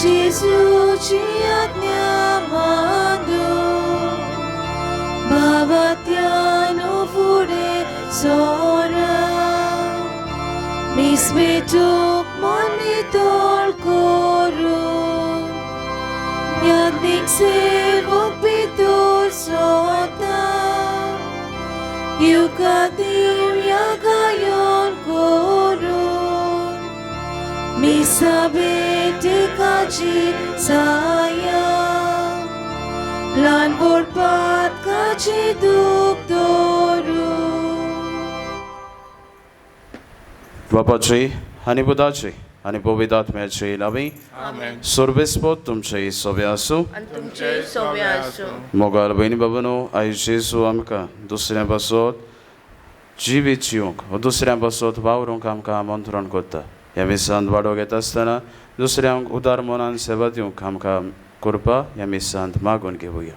जेजूची आज्ञा मानून भावात्यानो फुडें सोरा मीस भेटूंक मन नितळ करून याज्ञीक सेवक भितर सोता युगादेव गायन करून मिसा भेटेकाची साया ल्हान व्हड पातकाची दूख दवरून. बापाची आनी पुताची आनी पवित्र आत्म्याची नांवी. सर्वेस्पोत तुमचे सोबे आसूं. आनी तुमचे सोबे आसूं. मोगाल भयणी बाबानो, आयज जेजू आमकां दुसऱ्या पासत जिवीत जिवंक वा दुसऱ्या पासत वावरूंक आमकां आमंत्रण करता. ह्या मिसांत वाडो घेता आसतना दुसऱ्यांक उदार मनान सेवा दिवंक आमकां करपा ह्या मिसांत मागून घेवया.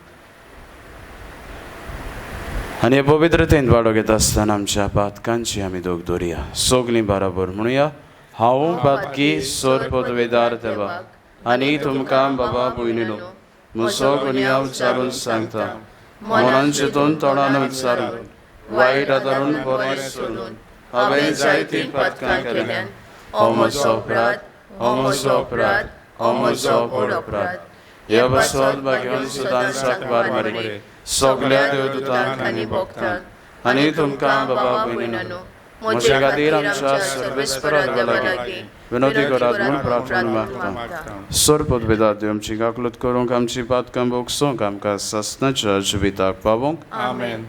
आनी हे पवित्रतेन वाडो घेता आसतना आमच्या पातकांची आमी दोग दवरुया. सगलीं बराबर म्हणुया, हांव पातकी सोर पदवेदार देवा आनी तुमकां बाबा भयणीनो म्हजो गुन्यांव विचारून सांगता, मनान चिंतून तोंडान विचारून वायट आदारून बरें सोडून हांवें जायतीं पातकां केल्यात. हो म्हजो अपराध, हो म्हजो अपराध, हो म्हजो व्हड अपराध. ह्या पासत भाग्यवन सदांच साकवार मारी सगल्या देवदूतांक आनी भक्तांक आनी तुमकां बाबा भयणीनो म्हज्या खातीर आमच्या सर्वेस्परा देवा लागीं विनोदी करात म्हूण प्रार्थना मागता. सोर पदवेदार देव आमची काकलूत करूंक, आमची पातकां भोगसूंक, आमकां सासणाच्या जिविताक पावोवंक. आमेन.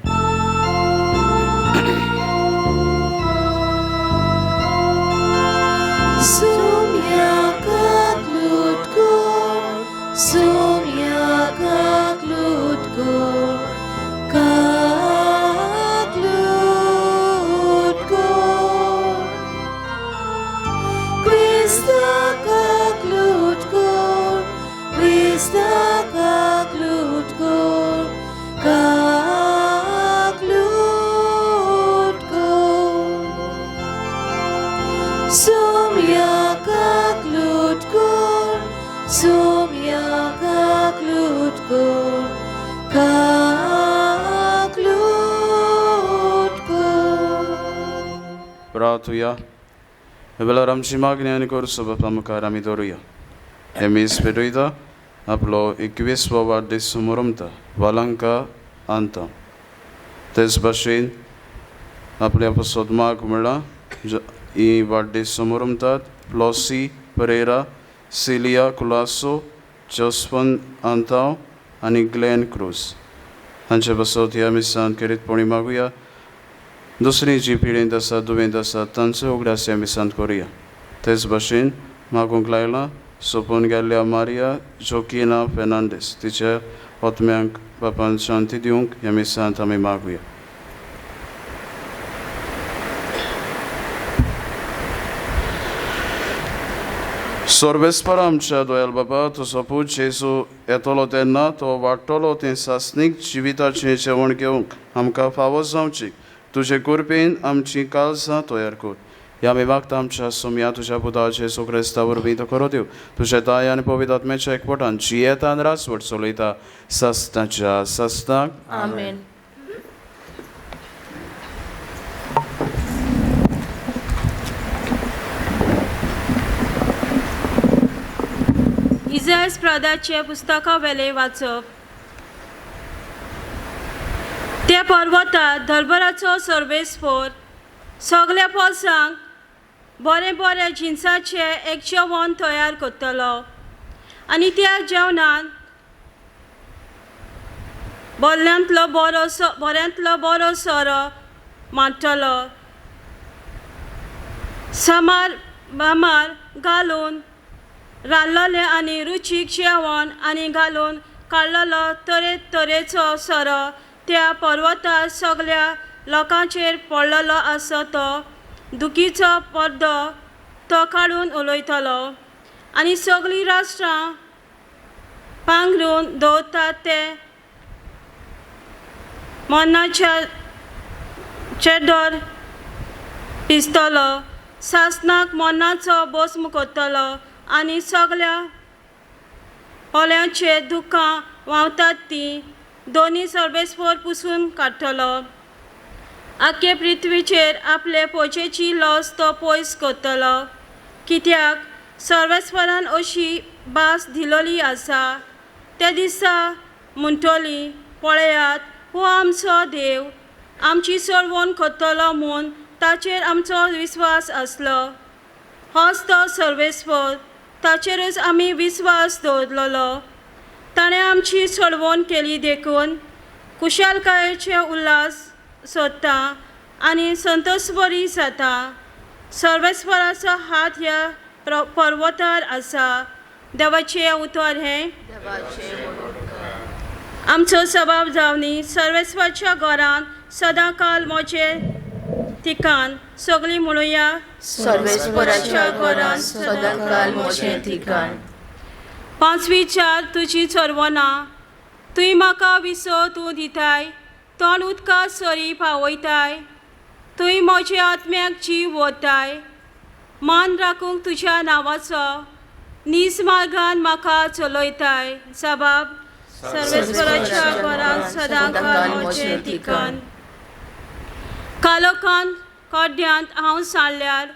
Sumya kaklut kor, sumya kaklut kor, kaklut kor. Krista kaklut kor, Krista kaklut kor, kaklut kor. Sumya kaklut kor, sumya kaklut kor, kaklut kor. प्रार्थुया. ह्या वेळार आमची मागणी आनी करचो बापा मुखार आमी दवरुया. हे मीस पेटयता आपलो 21वो वाडदीस समोरमता वालांका अंता. तेच भाशेन आपल्या पासत माग म्हळ्यार ही वाडदीस समोरमतात प्लॉसी परेरा, सिलिया कुलासो, जोस्फन आंताव आनी ग्लॅन क्रूज हांचे पासत ह्या मिसांत खेरीतपणी मागुया. दुसरी जी पिळेंत आसा, दुयेंत आसा, तांचो उगडास ह्या मिसांत करुया. तेच भाशेन मागूंक लायलां सोंपून गेल्ल्या मारिया जोकिना फेर्नांडीस तिच्या आत्म्यांक बापान शांती दिवंक ह्या मिसांत आमी मागुया. सर्वेस्पर आमच्या दोयाल बाबा, तुजो पूत जेजू येतलो तेन्ना तो वाडटलो तें सासणीक जिविताचें जेवण घेवंक आमकां फावो जावची तुजे कृपेन आमची काळजां तयार कर. ह्या आमी मागता आमच्या सोम्या तुज्या पुता जेजू क्रिस्ता वरवीं तो खरो देव तुज्या दाय आनी पवित्र आत्म्याच्या एकवटान जियेता आनी राजवट चलयता सासणाच्या सासणाक. आमेन. इजास प्रदाचे पुस्तका वेले वाचप. त्या पर्वतात दरबाराचो सर्वेस्पोर सगल्या पोरसांक बरें बरें जिनसाचें एक जेवण तयार करतलो आनी त्या जेवणान बऱ्यांतलो बरो बऱ्यांतलो बरो सोरो मांडटलो. समार बामार घालून रांदलेलें आनी रुचीक जेवण आनी घालून काडलेलो तरेतरेचो सोरो त्या पर्वतार सगल्या लोकांचेर पडलेलो आसा तो दुखीचो पड्डो तो काडून उलयतलो आनी सगळीं राष्ट्रां पांगरून दवरतात ते मरणाच्या चेडोर पिसतलो, सासणाक मरणाचो भस्म करतलो आनी सगल्या ओल्यांचे दुकां व्हांवतात ती दोनी सर्वेस्पर पुसून काडटलो. आख्खे पृथ्वीचेर आपले पोचेची लॉस तो पयस करतलो, कित्याक सर्वेस्परान अशी भास दिलोली आसा. त्या दिसा म्हणटली, पळयात हो आमचो देव, आमची सोडवण करतलो म्हूण ताचेर आमचो विस्वास आसलो. होच तो सर्वेस्पर, ताचेरच आमी विस्वास दवरलेलो. ताणें आमची सोडवण केली देखून कुशालकायेचे उल्हास सोदता आनी संतोष बरी जाता. सर्वेस्पराचो हात ह्या पर्वतार आसा. देवाचें उतर हें आमचो सबाव जावनी सर्वेस्वरच्या घरांत सदांकाल म्हजें ठिकाण. सगळीं म्हणुया, सर्वेस्पराच्या घरांत सदांकाल म्हजें ठिकाण. पांचवी चार तुजी चरवना तुंय म्हाका विसो तूं दिताय, तोंड उदका सरी पावयताय. तुंय म्हज्या आत्म्याक जीव वताय. मान राखूंक तुज्या नांवाचो नीज मार्गान म्हाका चलयताय. सबाब सर्वेस्पराच्या घरांत सदांकाल म्हजें ठिकाण. कालोखान कोड्ड्यांत हांव सांडल्यार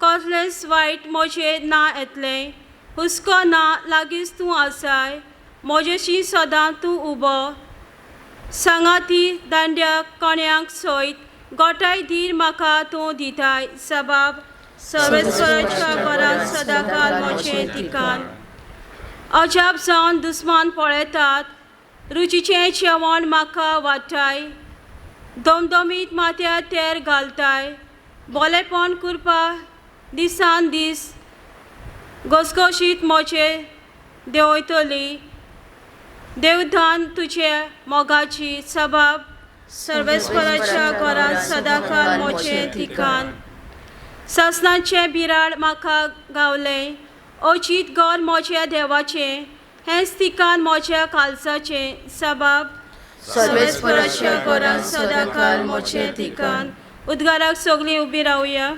कसलेंच वायट म्हजेर ना येतलें. हुस्को ना लागींच तूं आसाय, म्हजेशी सदां तूं उबो. सांगाती दांड्याक कोण्याक सयत गोठाय धीर म्हाका तूं दिताय. सबाब सर्वेस्पराच्या घरांत सदांकाल म्हजें ठिकाण. अजाप जावन दुस्मान पळयतात, रुचीचें जेवण म्हाका वाडटाय. दमदमीत माथ्यार तेर घालताय. बोलेपण करपा दिसान दीस घसघशीत म्हजे देंवयतली. देवदान तुजे मोगाची. सबाब सर्वेस्पराच्या घरांत सदांकाल म्हजें ठिकाण. सासणाचें बिराड म्हाका गावलें, अचीत घर म्हज्या देवाचें, हेंच ठिकाण म्हज्या कालसाचें. सबाब सर्वेस्पराच्या घरांत सदांकाल म्हजें ठिकाण. उद्गाराक सगळीं उबी रावया.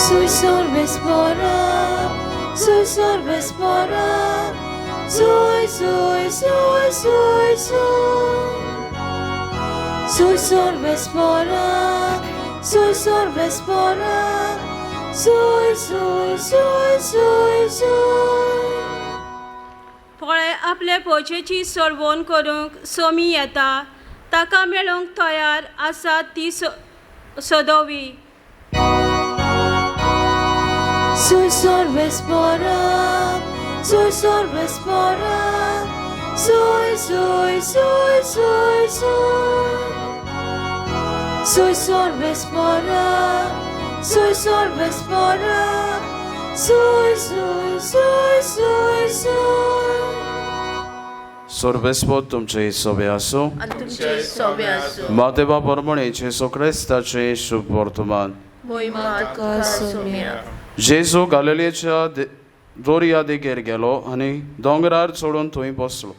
Soy sorvespora, soy sorvespora, soy, soy, soy, soy, soy. Soy sorvespora, soy sorvespora, soy, soy, soy, soy, soy. पळय आपले पोजेची सोडवण करूंक सोमी येता, ताका मेळूंक तयार आसा ती सोदोवी. Soy sorvespora, soy sorvespora, soy, soy, soy, soy, soy. Soy sorvespora, soy sorvespora, soy, soy, soy, soy, soy. सोर्बेस्पोत तुमचे सोबे आसूं. आनी तुमचे सोबे आसूं. मातेबा परमणे जेजू क्रिस्ताचें शुभ वर्तमान. मोहिमा तुका सोम्या. जेजू गालिलेच्या दोरया देगेर गेलो आनी दोंगरार चडून थंय बसलो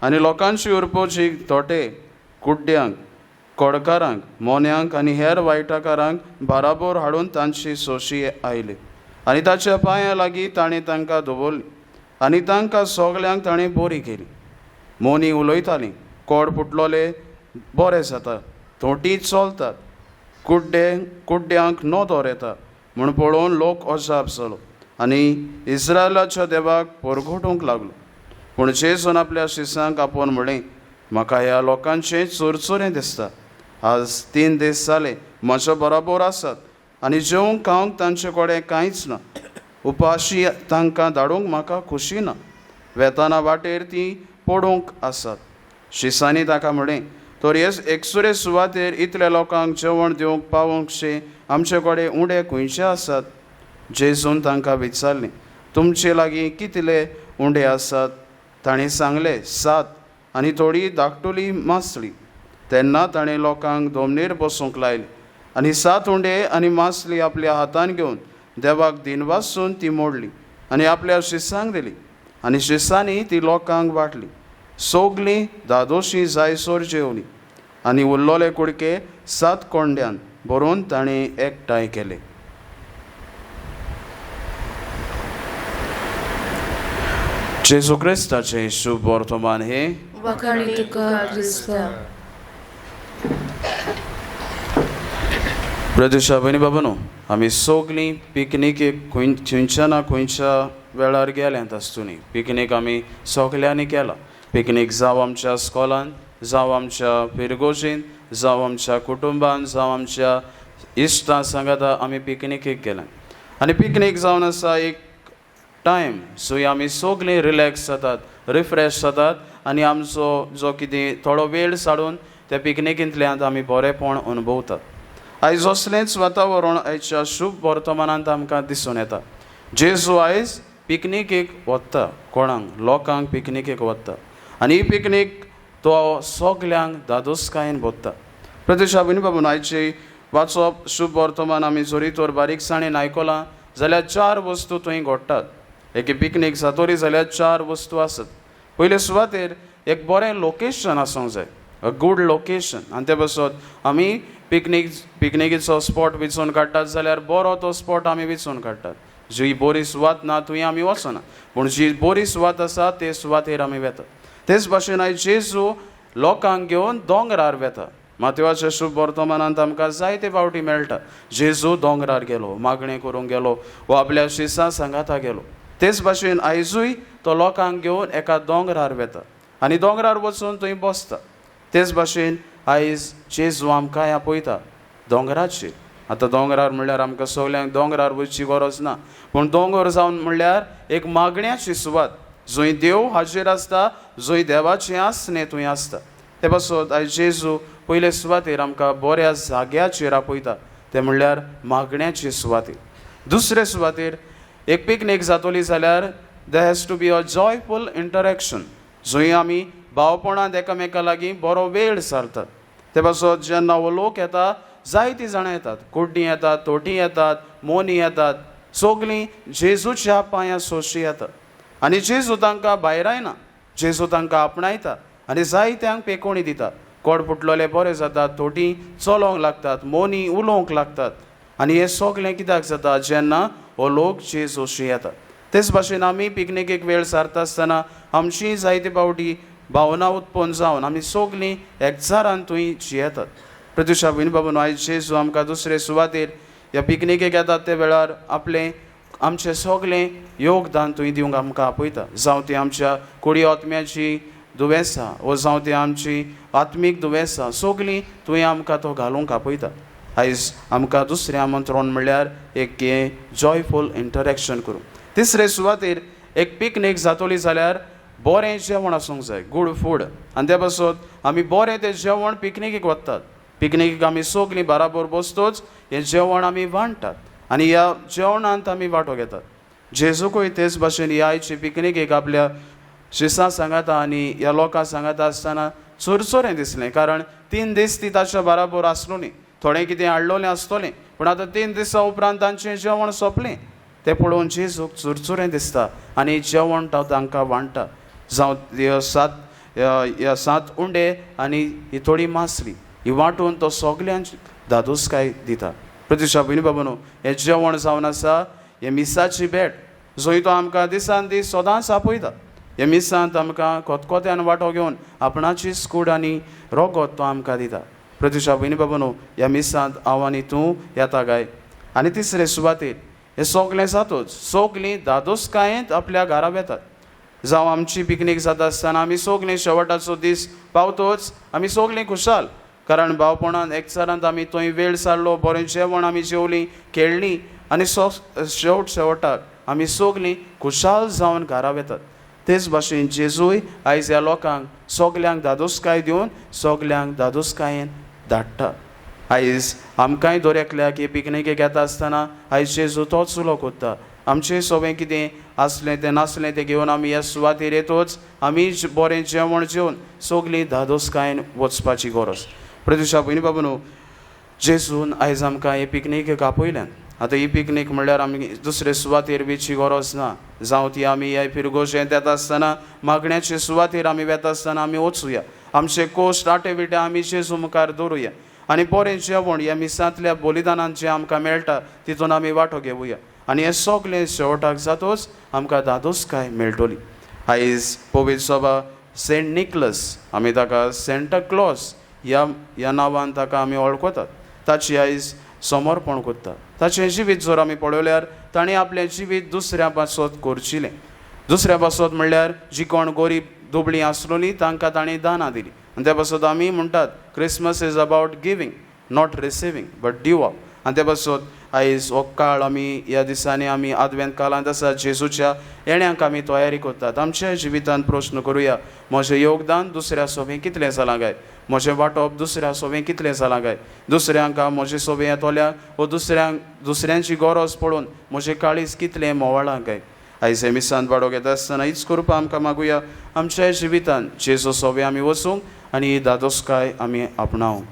आनी लोकांची उरपोची तोटे कुड्ड्यांक, कोडकारांक, मोन्यांक आनी हेर वायटाकारांक बाराबोर हाडून तांची सोशी आयली आनी ताच्या पांयां लागीं ताणें तांकां दवरली आनी तांकां सगल्यांक ताणें बरी केली. मोनी उलयतालीं, कोड फुटलोले बरे जाता, तोटी चलतात, कुड्ड्यांक नदर येता म्हूण पळोवन लोक अजाप जालो आनी इस्रायलाच्या देवाक परगटूंक लागलो. पूण जेजून आपल्या शिसांक आपोवन म्हणलें, म्हाका ह्या लोकांचें चुरचुरें दिसता. आज 3 दीस जाले म्हज्या बरोबर आसात आनी जेवंक खावंक तांचे कडेन कांयच ना. उपाशी तांकां धाडूंक म्हाका खुशी ना. वेताना वाटेर तीं पडूंक आसात. शिसांनी ताका म्हणलें, तर एकसुरे सुवातेर इतल्या लोकांक जेवण दिवंक पावोवंकशें आमचे कडेन उंडे खंयचे आसात? जेजून तांकां विचारलें, तुमचे लागीं कितले उंडे आसात? ताणें सांगलें, 7 आनी थोडी धाकटुली मासली. तेन्ना ताणें लोकांक दोमनेर बसूंक लायले आनी 7 उंडे आनी मासली आपल्या हातान घेवन देवाक दिनवासून ती मोडली आनी आपल्या शिसांक दिली आनी शिसांनी ती लोकांक वांटली. सगलीं दादोशी जायसर जेवली आनी उरलोले कुडके 7 कोंड्यान भरून तांणी एकठांय केले. जेजू क्रिस्ताचें शुभ वर्तमान हें. वाखाणी तुका क्रिस्ता. प्रदेशा भयणी बाबानो, आमी सगळीं पिकनिकेक खंयच्या ना खंयच्या वेळार गेल्यांत आसतनी. पिकनीक आमी सगल्यांनी केला. पिकनीक जावं आमच्या स्कॉलान, जावं आमच्या पिरगोजीन, जावं आमच्या कुटुंबान, जावं आमच्या इश्टां सांगाता आमी पिकनिकेक गेल्या. आनी पिकनीक जावन आसा एक टायम सो आमी सगळीं रिलॅक्स जातात, रिफ्रेश जातात आनी आमचो जो कितें थोडो वेळ साडून त्या पिकनिकेंतल्यान आमी बरेंपण अनुभवतात. आयज असलेंच वातावरण आयच्या शुभ वर्तमानांत आमकां दिसून येता. जेजू आयज पिकनिकेक वता, कोणाक लोकांक पिकनिकेक वता आनी ही पिकनीक तो सगल्यांक दादोसकायेन भोगता. प्रदेशा भयणी बाबून, आयची वाचप शुभ वर्तमान आमी जरी तर बारीकसाणेन आयकलां जाल्यार चार वस्तू थंय घडटात. एके पिकनीक जातोरी जाल्यार चार वस्तू आसत. पयले सुवातेर एक बरें लोकेशन आसूंक जाय, अ गूड लोकेशन. आनी ते पासत आमी पिकनिकेचो स्पॉट विचून काडटात जाल्यार बरो तो स्पॉट आमी विचून काडटात. जी बरी सुवात ना थंय आमी वचना, पूण जी बरी सुवात आसा ते सुवातेर आमी वेतात. तेच भाशेन आयज जेजू लोकांक घेवन दोंगरार वेता. मातेवाच्या शुभ वर्तमानांत आमकां जायते फावटी मेळटा जेजू दोंगरार गेलो, मागणें करूंक गेलो वा आपल्या शिसां सांगाता गेलो. तेच भाशेन आयजूय तो लोकांक घेवन एका दोंगरार वेता आनी दोंगरार वचून थंय बसता. तेच भाशेन आयज जेजू आमकां आपयता दोंगराचेर. आतां दोंगरार म्हणल्यार आमकां सगल्यांक दोंगरार वचची गरज ना, पूण दोंगर जावन म्हणल्यार एक मागण्याची सुवात जंय देव हाजीर आसता, जंय देवाचें आसणें थंय आसता. ते पासत आयज जेजू पयले सुवातेर आमकां बऱ्या जाग्याचेर आपयता, तें म्हणल्यार मागण्याचे सुवातेर. दुसरे सुवातेर एक पिकनीक जातली जाल्यार there has to be a joyful interaction, जंय आमी भावपणांत एकामेका लागीं बरो वेळ सारतात. ते पासत जेन्ना हो लोक येता, जायतीं जाणां येतात, कुड्डीं येतात, तोटी येतात, मोनी येतात, सगळीं जेजूच्या पांयां सोशी येतात आनी जेजू तांकां भायरायना, जेजू तांकां आपणायता आनी जायत्यांक पेकोणी दिता. कोड फुटलोले बरे जातात, तोटी चलोवंक लागतात, मोनी उलोवंक लागतात. आनी हें सगळें कित्याक जाता जेन्ना हो लोक जेजूशी येता. तेच भाशेन आमी पिकनिकेक वेळ सारता आसतना आमची जायते फावटी भावना उत्पन्न जावन आमी सगळीं एकचारान थंय जियेतात. प्रत्युषा भयणी बाबून, आयज जेजू आमकां दुसरे सुवातेर ह्या पिकनिकेक येतात ते वेळार आपलें आमचें सगळें योगदान थंय दिवंक आमकां आपयता. जावं ती आमच्या कुडी आत्म्याची दुयेंसां वो जावं ती आमची आत्मीक दुयेंसां, सगळीं थंय आमकां तो घालूंक आपयता. आयज आमकां दुसरें आमंत्रण म्हणल्यार एक जॉयफूल इंटरेक्शन करूं. तिसरे सुवातेर एक पिकनीक जातली जाल्यार बरें जेवण आसूंक जाय, गूड फूड. आनी ते पासत आमी बरें तें जेवण पिकनिकेक वतात. पिकनिकेक आमी सगळीं बराबर बसतोच हें जेवण आमी वांट्टात आनी ह्या जेवणांत आमी वांटो घेतात. जेजूकूय तेच भाशेन ह्या आयचे पिकनिकेक आपल्या शिसां सांगाता आनी ह्या लोकां सांगाता आसतना चुरचुरें दिसलें, कारण 3 दीस ती ताच्या बराबर आसलो न्ही, थोडें कितें हाडलोलें आसतलें, पूण आतां 3 दिसां उपरांत तांचें जेवण सोंपलें. तें पळोवन जेजूक चुरचुरें दिसता आनी जेवण तो तांकां वांट्टा. जावं 7 उंडे आनी ही थोडी मासली ही वांटून तो सगल्यांक दादोसकाय दिता. प्रत्युषा भयणी बाबानो, हें जेवण जावन आसा हें मिसाची भेट जंय तो आमकां दिसान दीस सदांच आपयता. हे मिसांत आमकां खतखत्यान वांटो घेवन आपणाची कूड आनी रोगत तो आमकां दिता. प्रत्युषा भयणी बाबानो, ह्या मिसांत हांव आनी तूं येता काय? आनी तिसरे सुवातेर हें सगळें जातूच सगळीं दादोसकायेंत आपल्या घरा वेतात. जावं आमची पिकनीक जाता आसतना आमी सगळीं शेवटाचो दीस पावतोच आमी सगळीं खुशाल, कारण भावपणान एकचारांत आमी थंय वेळ सारलो, बरें जेवण आमी जेवलीं, खेळ्ळीं आनी शेवट शेवटाक आमी सगळीं खुशाल जावन घरा वेतात. तेच भाशेन जेजूय आयज ह्या लोकांक सगल्यांक दादोसकाय दिवन सगल्यांक दादोसकायेन धाडटा. आयज आमकांय दर एकल्याक ही पिकनिकेक येता आसतना आयज जेजू तोच उलो कोत्ता. आमचें सगळें कितें आसलें तें नासलें तें घेवन आमी ह्या सुवातेर येतोच आमी बरें जेवण जेवन सगळीं दादोसकायेन वचपाची गरज. प्रत्युषा भयणी बाबानो, जेजून आयज आमकां हे पिकनिकेक आपयल्यान. आतां ही पिकनीक म्हणल्यार आमी दुसरे सुवातेर वचची गरज ना. जावं ती आमी ह्या फिरगोजेंत येता आसतना मागण्याचे सुवातेर आमी वेता आसतना आमी वचुया, आमचे कोश्ट आटे विटे आमी जेजू मुखार दवरुया. आनी बरें जेवण ह्या मिसांतल्या बलिदानान जें आमकां मेळटा तितून आमी वांटो घेवया आनी हें सगळें शेवटाक जातोच आमकां दादोसकाय मेळटली. आयज पवित्र सभा सेंट निकलस, आमी ताका सेंटा क्लॉस ह्या ह्या नांवान ताका आमी वळखतात. ताची आयज समर्पण करता. ताचें जिवीत जर आमी पळयल्यार ताणें आपलें जिवीत दुसऱ्या पासत करचिलें. दुसऱ्या पासत म्हणल्यार जी कोण गरीब दुबळीं आसलोलीं तांकां ताणें दानां दिलीं. आनी त्या पासत आमी म्हणटात Christmas is about giving, not receiving but दिवप. आनी त्या पासत आयज हो काळ आमी ह्या दिसांनी आमी आदवेंत काळांत आसा, जेजूच्या येण्यांक आमी तयारी करतात. आमच्या जिवितांत प्रश्न करुया, म्हजें योगदान दुसऱ्या सोबें कितलें जालां काय? म्हजें वांटप दुसऱ्या सोबें कितलें जालां काय? दुसऱ्यांक म्हजे सोबें येतोल्या वो दुसऱ्यांक दुसऱ्यांची गरज पळोवन म्हजें काळीज कितलें मोवाळां काय? आयज हे मिसांत वाडो घेता आसतना हीच करपा आमकां मागुया, आमच्या जिवितांत जेजू सोबें आमी वचूंक आनी ही दादोसकाय आमी आपणावंक.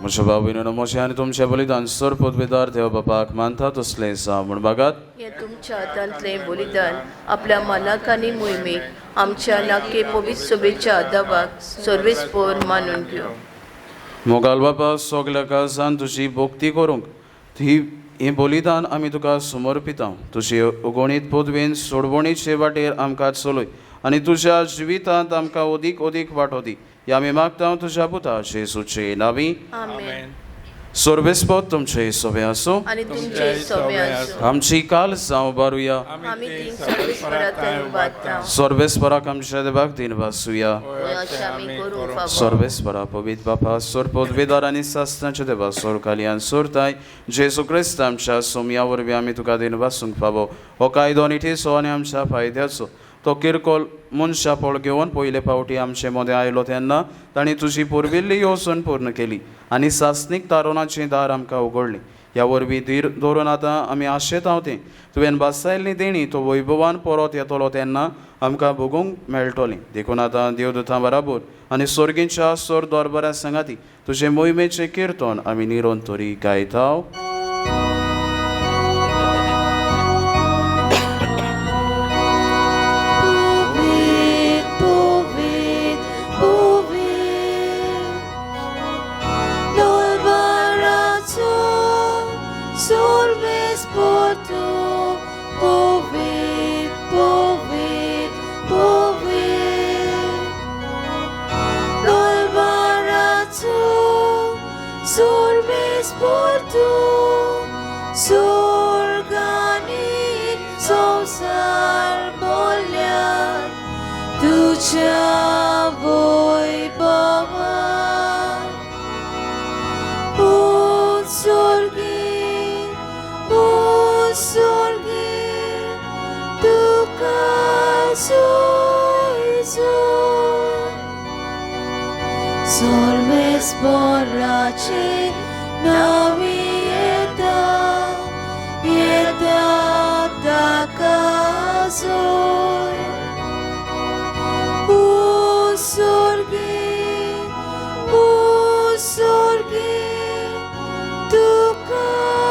म्हज्या भाव म्हजें आनी तुमचें बलिदान सर पदवेदार देव बापाक मानता तसलें जावं म्हूण बागात. हें तुमच्या हातांतलें बलिदान आपल्या मालाक आनी मोहिमेक आमच्या लाके पवित्र सभेच्या आदावाक सर्वेस्पर मानून घेवं. मोगाल बापा, सगल्या काळजान तुजी भक्ती करूंक ही हें बलिदान आमी तुका समर्पिता. तुजे अगणीत पदवेन सोडवणीचे वाटेर आमकां चलय आनी तुज्या जिवितांत आमकां अदीक अदीक वांटो दी. ह्या आमी मागता तुज्या पुता जेजूचे नांवी. आमेन. सर्वेस्पर तुमचे सोबे आसूं आनी तुमचे सोबे आसूं. आमची काल जावं बारुया. आमी ती सर्वेस्पराक उबारता. सर्वेस्पराक आमच्या देवाक दिन वासुया. सर्वेस्परा पवित्र बापा, सोर पदवेदार आनी सासणाच्या देवा, सोरकालयान सोरताय जेजू क्रिस्त आमच्या सोमया वरवीं आमी तुका दिन वासूंक फावो. हो कायदो निठेचो आनी आमच्या फायद्याचो. तो किरकोळ मनशा पळ घेवन पयले फावटी आमचे मदें आयलो तेन्ना ताणें तुजी पुर्विल्ली येवजण पूर्ण केली आनी सासणीक तारुणाचें दार आमकां उगडलें. ह्या वरवीं धीर धरून आतां आमी आशेत तें तुवें बासायल्ली देणी तो वैभवान परत येतलो तेन्ना आमकां भोगूंक मेळटलें. देखून आतां देवदूतां बराबर आनी सोर्गींच्या सोर दरबारा सांगाती तुजे मोहिमेचें किर्तन आमी निरंतरी गायता. Solves navi eta eta takazoi usorgi tukazoi.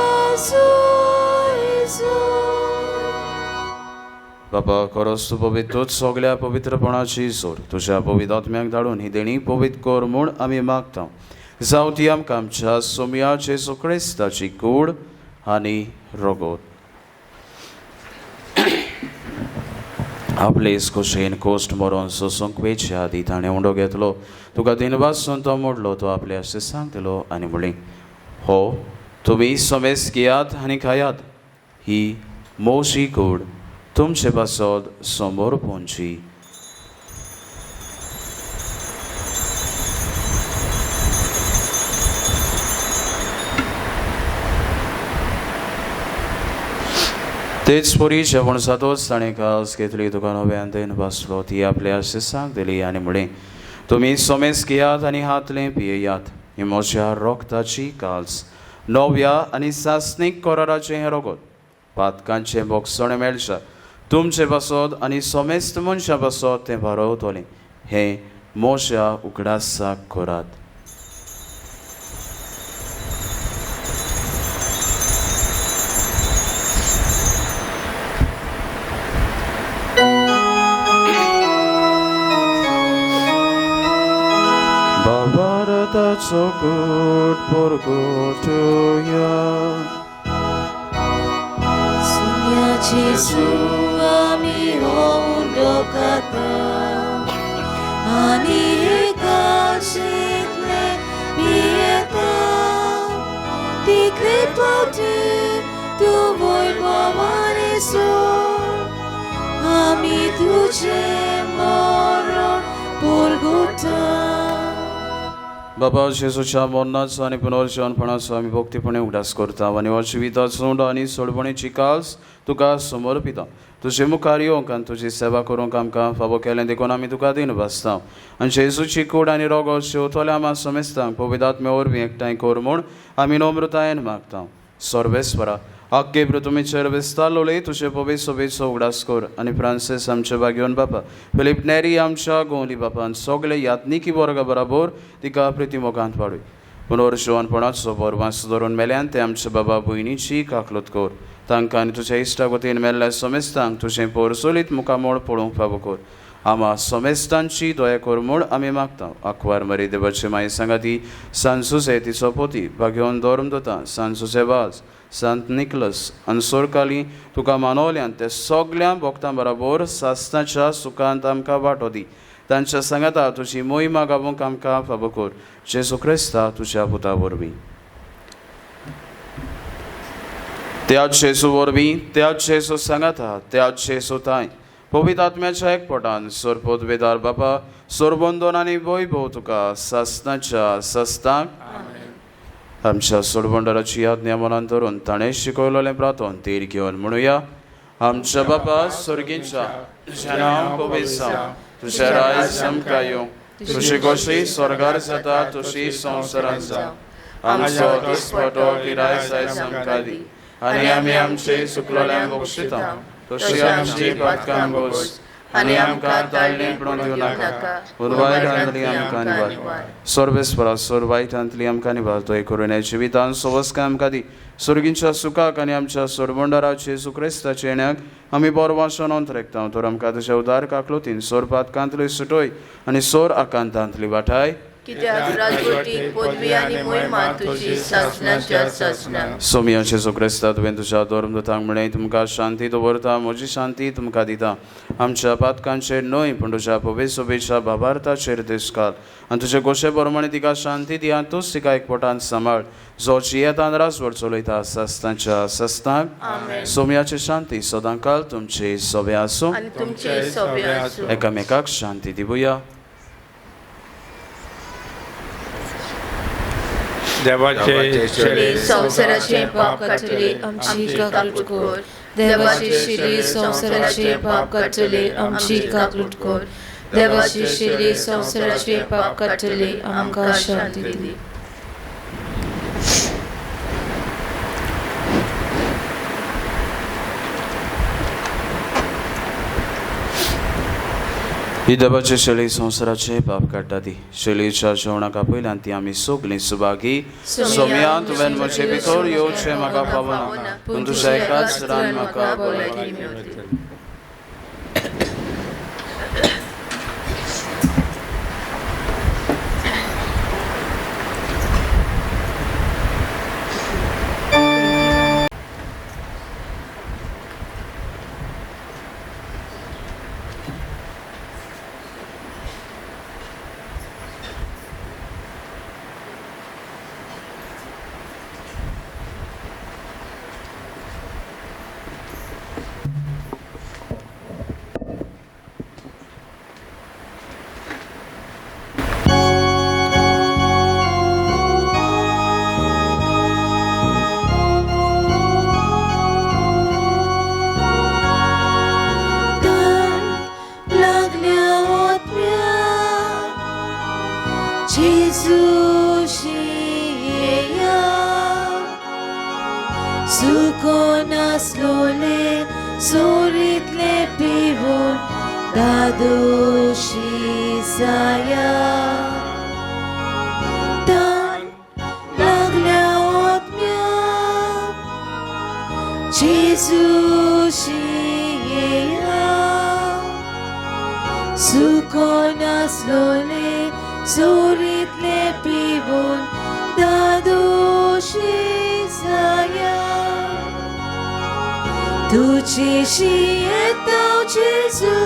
बाबा खरोच तूं पवित्रूच सगल्या पवित्रपणाची जोड तुज्या पवित्र आत्म्याक धाडून ही देणी पवित्र कर म्हूण आमी मागता. जावं ती आमकां आमच्या सोमया जेजू क्रिस्ताची कूड आनी रगत. आपले खोशयेन कोश्ट मरोन सोसूंक वेच्या आदी ताणें उंडो घेतलो, तुका दिनवासून तो मोडलो, तो आपले शिसांक दिलो आनी म्हणलें, हो तुमी समेस घेयात आनी खायात, ही मोशी कूड तुमचे पासत समोर पोंची. तेच परी जेवण जातोच ताणें कास घेतली, तुका नव्यान then बसलो, ती आपल्या शिसांक दिली आनी म्हणलें, तुमी समेस घेयात आनी हातलें पियेयात, ही म्हज्या रोगताची काल्स, नव्या आनी सासणीक कराराचें हें रोगत, पातकांचें बोगसणें मेळच्या तुमचे पासत आनी समेस्त मनशां पासत तें भरवतलें, हें म्हज्या उगडासाक करात. So good for go to ya. Sumya Jesu ami ondokata ani ekashitle pieta tikle poti tu voi bhavane so ami tuje moron purgota. बाबा जेजूच्या मरणाचो आनी पुनर्जीवनपणाचो आमी भक्तीपणे उगडास करता आनी हो जिविताचो उंडो आनी सोडवणेची काल्स तुका समर्पिता. तुजे मुखार येवंक आनी तुजी सेवा करूंक आमकां फावो केलें देखून आमी तुका दीन भासता आनी जेजूची कूड आनी रोगो शेवतल्या आमा समेस्तांक पवित्र आत्म्या वरवीं एकठांय कर म्हूण आमी नम्रतायेन मागता. सर्वेस्वरा आख्खे पृथ्वीचेर विस्तारलोले तुजे पवित्र सोबेचो उगडास कर आनी फ्रांसीस आमचे भाग्योन बापा, फिलीप नेरी आमच्या गोंवली बापान सगळे यात्निकी वर्गा बराबर तिका प्रितीमोगांत पाडूय. पुनर्जीवनपणाचो बरवास धरून मेल्यान ते आमच्या बाबा भयणीची काकलूत कर, तांकां आनी तुज्या इश्टा वतीन मेल्ल्या समेस्तांक तुजें पोरसोलीत मुखामोळ पळोवंक फावो कर. आमा समेस्तांची दया कर म्हूण आमी मागता. आंकवार मरी देवाचे माई सांगाती सांत सुसे तिचो पोती भाग्योन धर्म दोता सांत सुसे वाज सांत निकलस आनी सोरकाली तुका मानवल्यान ते सगल्या भक्तां बराबर सासणाच्या सुखांत आमकां वांटो दी. तांच्या सांगाता तुजी मोहिमा गावोंक आमकां फावो कर. जेजू क्रिस्ता तुज्या पुता वरवीं. त्याच जेजू वरवीं, त्याच जेजू सांगाता, त्याच जेजू ताय पवित्र आत्म्याच्या एकपटान सोरपोत वेदार बापा सोरबंदोन आनी वैभव तुका सासणाच्या सासणाक. आमच्या सोडबंडाराची आज्ञा मनान धरून ताणें शिकयलेलें प्रातोन तीर घेवन म्हणुया. आमच्या बापा स्वर्गींच्या, तुजें नांव पवित्र जावं, तुजें राज आमकां येवं, तुजी खोशी स्वर्गार जाता तशी संवसारांत जावं. आमचो दिसपटो गिराय आयज आमकां दी आनी आमी आमचे चुकलोल्यांक बक्षिता तशी आमची पातकां बोस आनी आमकां ताळणी पडून दिवं नाका, पूण वायटांतली आमकां निवार. सर्वेस्परा सोर वायटांतली आमकां निवार. तो करून जिवितान सोवस्काय आमकां दी. सुर्गींच्या सुखाक आनी आमच्या सोरबंडाराचे जेजू क्रिस्ताच्या येण्याक आमी बरवासन अंतरेकता. तर आमकां तुज्या उदार काकलुतीन सोर पातकांतली सुटोय आनी सोर आकांतांतली वाठाय. कित्याक राजवटी पदवी आनी मोहिमा तुजी सासणाच्या सासणाक. सोमिया जेजू क्रिस्ता तुवें तुज्या धर्मदूतांक म्हणलें, तुमकां शांती दवरता, म्हजी शांती तुमकां दिता. आमच्या पातकांचेर न्हय पूण तुज्या पवित्र सोबेच्या भावार्थाचेर दिस घाल आनी तुजे गोशे प्रमाणे तिका शांती दी आनी तूंच तिका एकपटान सांबाळ, जो जियेतान राजवट चलयता सासणाच्या सासणाक. सोमियाची शांती सदांकाल तुमचे सोबे आसूं आनी तुमचे सोबे आसूं. एकामेकाक शांती दिवया. देवाचे शिरी संवसाराचे पाप काडटली आमची काकलूट कर. देवाची शिरी संवसाराचे पाप काडटली आमची काकलूट कर. देवाची शिरी संवसाराचे पाप काडटली आमकां शांती दी. ही देवाची शेळी संवसाराचे पाप काडटा ती शेळीच्या जेवणाक आपयल्यान ती आमी सगलीं सुभागी. सोम्या तुवें म्हजे भितर येवचें म्हाका पावना, पूण तुज्या एकाच रान म्हाका भलायकी मेवती. जेजू शिया सुको नासलोले सोरीतले पिवून दादोशी साया तान लागल्या ओतम्या जेजू शिया सुको नासलोले सोरीतले पिवून दादोशी साया तुझी शियेताव जेजू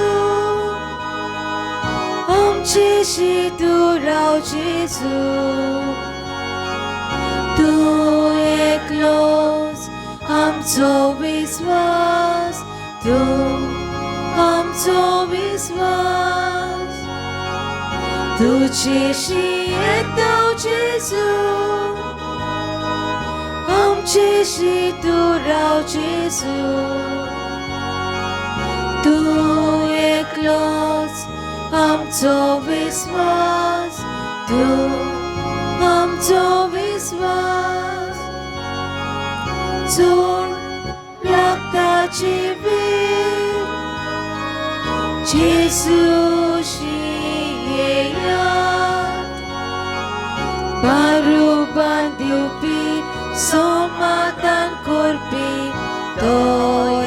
आमची तूं राव जेजू तूं एकलोच आमचो विस्वास तूं आमचो विस्वास तुझी शियेताव जेजू आमची तूं राव जेजू तूं एकलोच आमचो विस्वास तूं आमचो विस्वास चोर लागता जिवीत जेजू शियेयात बारुबान दिवपी समाधान करपी तो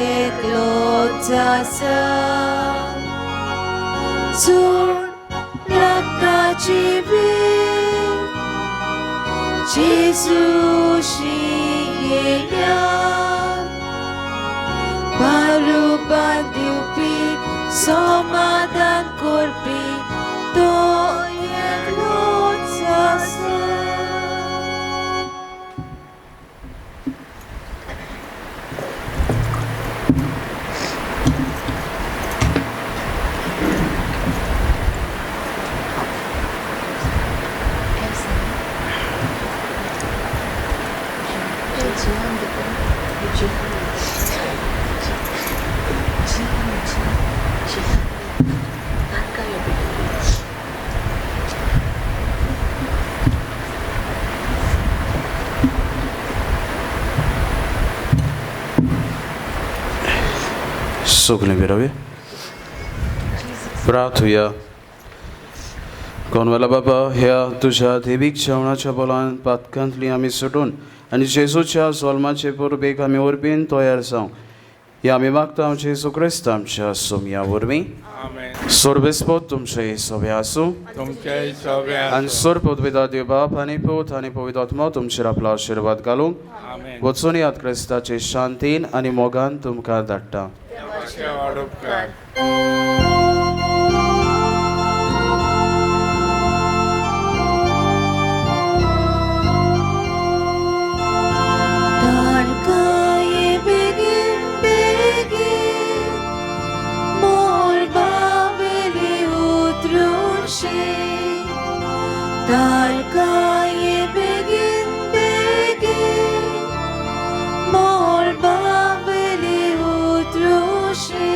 एकलोच आसा चोर लागता जिवीत जेजू शियेयात बारुबान दिवपी समाधान करपी तो एकलोच आसा. सगळीं विरवया प्रार्थुया. कोनवाला बाबा ह्या तुज्या देवीक जेवणाच्या बलान पातकांतली आमी सुटून आनी जेजूच्या जोल्माचे परबेक आमी वरबीन तयार जावं ह्या आमी मागता जेजू क्रिस्त आमच्या सोमया वरवीं. सोर्बेस्पोत तुमचे सोबे आसूं आनी सोर पदवेदा देव बाप आनी पूत आनी पवित्र आत्मो तुमचेर आपलो आशिर्वाद घालूंक वचून याद क्रिस्ताचे शांतीन आनी मोगान तुमकां धाडटा. तारकाये बेगीन बेगीन मोळबावेली उतरुशी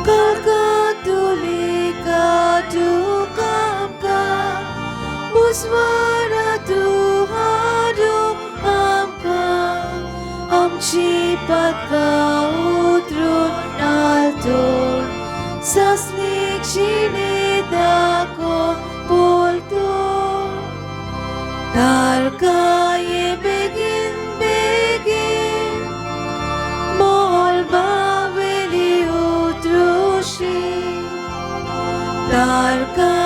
काकातुली काटू कामका बुजवारा तूं हाडू आमकां आमची पातकां उतरून नालतोर सासणीक शिणे दाखोवन बोलतो तारकाये बेगीन बेगीन मोळबावेली उतरुशी तारकाये